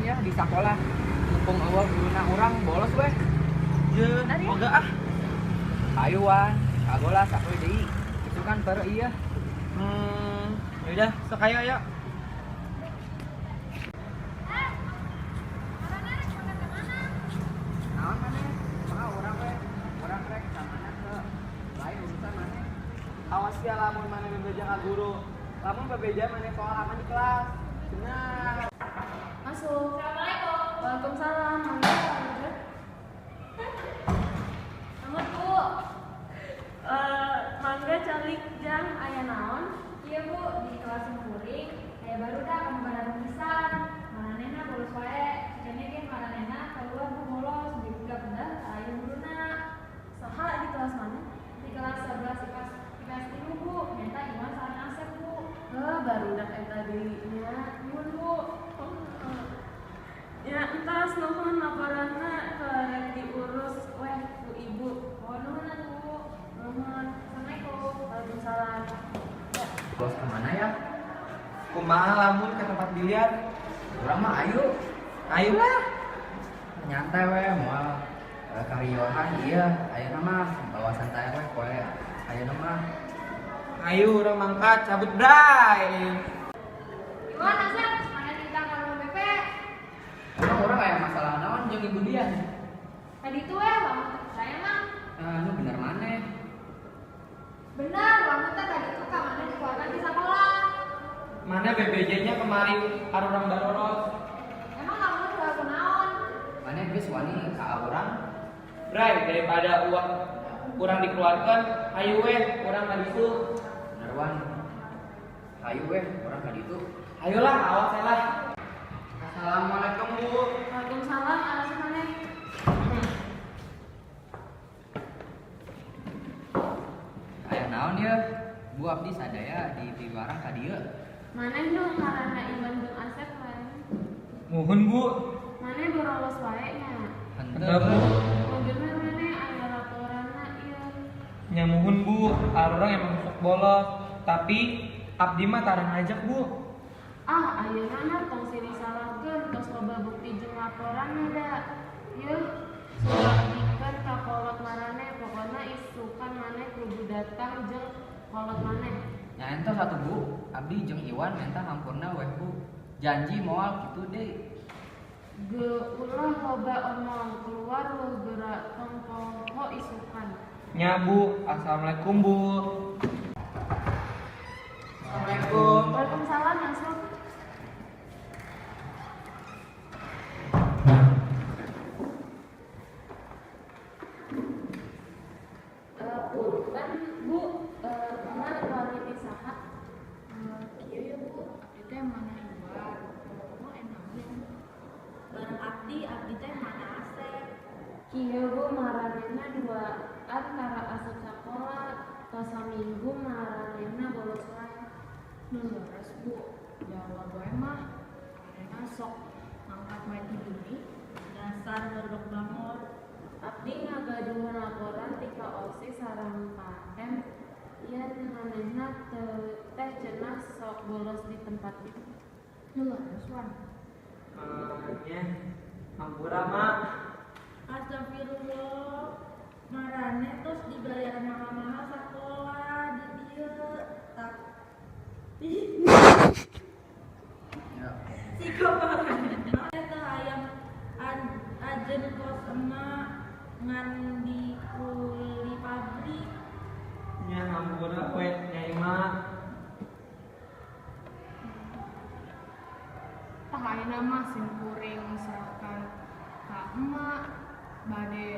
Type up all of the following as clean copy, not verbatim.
ya di sekolah. Mumpung euweuh guruna urang bolos weh. Jeung moga ah. Ayo Wan, kagola sapoe deui. Itu kan baru iya. Yaudah, sok ayo ayo. Naon maneh? Maka urang we, urang rek ka mana ke? Lain urusan maneh. Awas ya lamun maneh bebeja ka guru. Lamun bebeja maneh soal aman di kelas. Benar. Masuk. Assalamualaikum. Waalaikumsalam. Mangga, lanjut. Selamat, Bu. Mangga calik jang aya naon? Iya, Bu, di kelas kuring aya barudak anu barang pisan. Maranehna bolos wae. Cikene ge maranehna keluar Bu bolos dibudak-budak teu aya guruna. Saha di kelas mana? Di kelas 11 IPS IPS 3, Bu. Nyaeta Iwan sareng Asep, Bu. Heh, barudak eta deui nya. Nuhun, Bu. Ya entas nuhun laporanna rek diurus weh ku ibu. Oh, nuhun atuh, Bu. Nuhun. Assalamualaikum. Waalaikumsalam. Bolos kemana ya? Kumaha lamun ke tempat biliar? Urang mah ayo. Ayo lah. Nyantai we moal kariohan iya ayeuna mah bawa santai we poe ayeuna mah. Ayo urang mangkat cabut bray. Iwan, Asep, mana dititah ka ruang BP? Emang urang aya masalah naon jeung ibu Dian? Tadi tuh weh, lamun teu percaya mah. Anu bener maneh. Bener, lamun teh tadi tuh ka mana dikeluarkan di sekolah. Mana BBJ-nya kemarin arurang baroros. Emang lamun udah aku naon? Maneh geus wani ka urang. Bray, daripada uang kurang dikeluarkan, ayo weh, urang ka ditu. Bener Wan. Hayu weh urang ka ditu. Ayolah, awas ya lah. Assalamualaikum Bu. Waalaikumsalam, alasan maneh? Aya naon ya? Bu abdi sadaya di piwarang ka dieu. Maneh nu ngaranna Iwan jeung Asep lain? Muhun Bu. Maneh boros wae nya. Henteu Bu. Mobilna maneh aya laporanna ieu. Nya muhun Bu, arurang emang sok bolos, tapi abdi mah tara ngajak Bu. Ah, ayeuna mah tong silih salahkeun, tos loba bukti jeung laporanna da. Yeuh, surat ka kolot maraneh, pokona isukan maneh kudu datang jeung kolot maneh. Nya entos atuh Bu, abdi jeung Iwan menta hampurna weh Bu. Janji moal kitu deui. Geulah loba omong, keluar weh geura tong poho isukan. Nya Bu, assalamualaikum Bu. Assalamualaikum. Waalaikumsalam, masuk. Punten, Bu, emak wani ti saha? Kieu ya Bu, abdi teh mana Iwan, ngomong enamun. Bareng abdi, abdi teh mana Asep. Kieu Bu maranehna duaan tara asup sakola, tos saminggu maranehna bolos wae. Nu leres Bu, jawab wae mah. Maranehna sok mangkat wae ti bumi. Dasar barudak bangor. Abdi ngagaduhan laporan ti ka OSIS sareng KM yen manehna teh cenah sok bolos di tempat itu. Nu leres Wan. Nya, hampura mak. Astagfirullah, marane tos dibayar mahal-mahal sekolah di dieu. Tapi Ya. sikap marane teu hayang ajen kos emak ngan dikuli pabrik. Nya hampura we nyai mak. Tah ayeuna mah sim kuring serahkan ka emak bade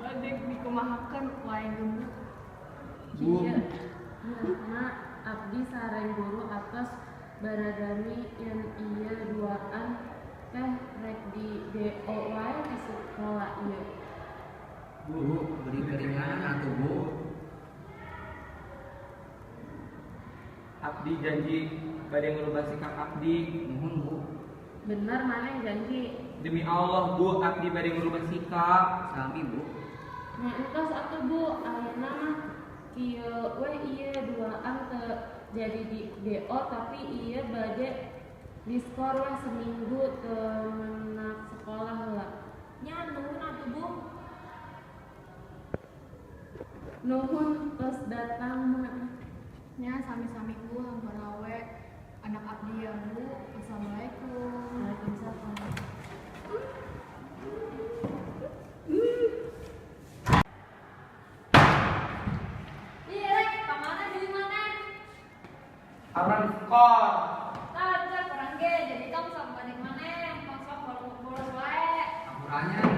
bade dikumahakeun wae gebu. Bu. Kieu nya abdi sareng guru atos baradami yen ieu duaan teh rek di DO wae di sekolah ieu. Bu, beri keringanan atuh Bu. Abdi janji bade ngerubah sikap abdi. Nuhun Bu. Bener maneh janji? Demi Allah Bu, abdi bade ngerubah sikap. Sami Bu. Nya entos atuh Bu, ayeuna mah kieu we ieu duaan teu jadi di DO, tapi ieu bade diskor weh seminggu teu menak sekolah heula. Nya nuhun atuh, Bu. Nuhun tos datang, Mak. Nya sami-sami, Bu, hampura we anak abdi ya, Bu. Assalamualaikum. Waalaikumsalam. Iya, rek, kamana deui maneh? Urang diskor. Tah, cek urang ge jadi tong sok balik maneh, tong sok bolos wae. Hampura nya.